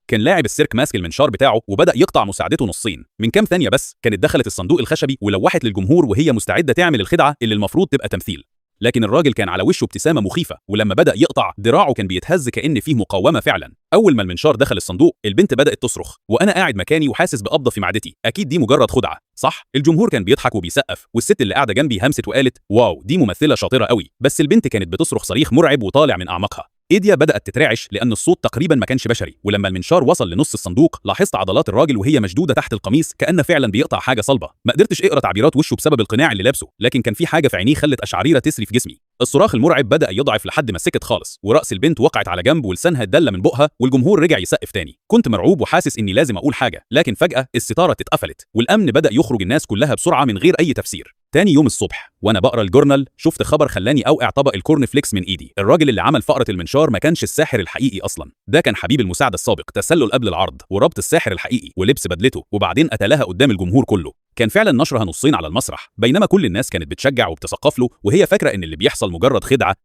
كان لاعب السيرك ماسك المنشار بتاعه وبدأ يقطع مساعدته نصين. من كام ثانية بس كانت دخلت الصندوق الخشبي ولوحت للجمهور وهي مستعدة تعمل الخدعة اللي المفروض تبقى تمثيل. لكن الراجل كان على وشه ابتسامة مخيفة، ولما بدأ يقطع دراعه كان بيتهز كأن فيه مقاومة فعلا. أول ما المنشار دخل الصندوق البنت بدأت تصرخ، وأنا قاعد مكاني وحاسس بقبضة في معدتي. أكيد دي مجرد خدعة، صح؟ الجمهور كان بيضحك وبيسقف، والست اللي قاعدة جنبي همست وقالت واو دي ممثلة شاطرة قوي. بس البنت كانت بتصرخ صريخ مرعب وطالع من أعماقها. ايديا بدأت تترعش لأن الصوت تقريبا ما كانش بشري. ولما المنشار وصل لنص الصندوق لاحظت عضلات الراجل وهي مشدودة تحت القميص كأنه فعلا بيقطع حاجة صلبة. ما قدرتش اقرا تعبيرات وشه بسبب القناع اللي لابسه، لكن كان في حاجة في عينيه خلت قشعريرة تسري في جسمي. الصراخ المرعب بدأ يضعف لحد ما سكت خالص، ورأس البنت وقعت على جنب ولسانها اتدلى من بقها، والجمهور رجع يسقف تاني. كنت مرعوب وحاسس اني لازم اقول حاجة، لكن فجأة الستارة اتقفلت والأمن بدأ يخرج الناس كلها بسرعة من غير أي تفسير. تاني يوم الصبح وانا بقرا الجورنال شفت خبر خلاني اوقع طبق الكورن فليكس من ايدي. الراجل اللي عمل فقرة المنشار ما كانش الساحر الحقيقي اصلا، ده كان حبيب المساعدة السابق، تسلل قبل العرض وربط الساحر الحقيقي ولبس بدلته وبعدين قتلها قدام الجمهور كله. كان فعلا نشرها نصين على المسرح، بينما كل الناس كانت بتشجع وبتسقف له وهي فاكرة ان اللي بيحصل مجرد خدعة.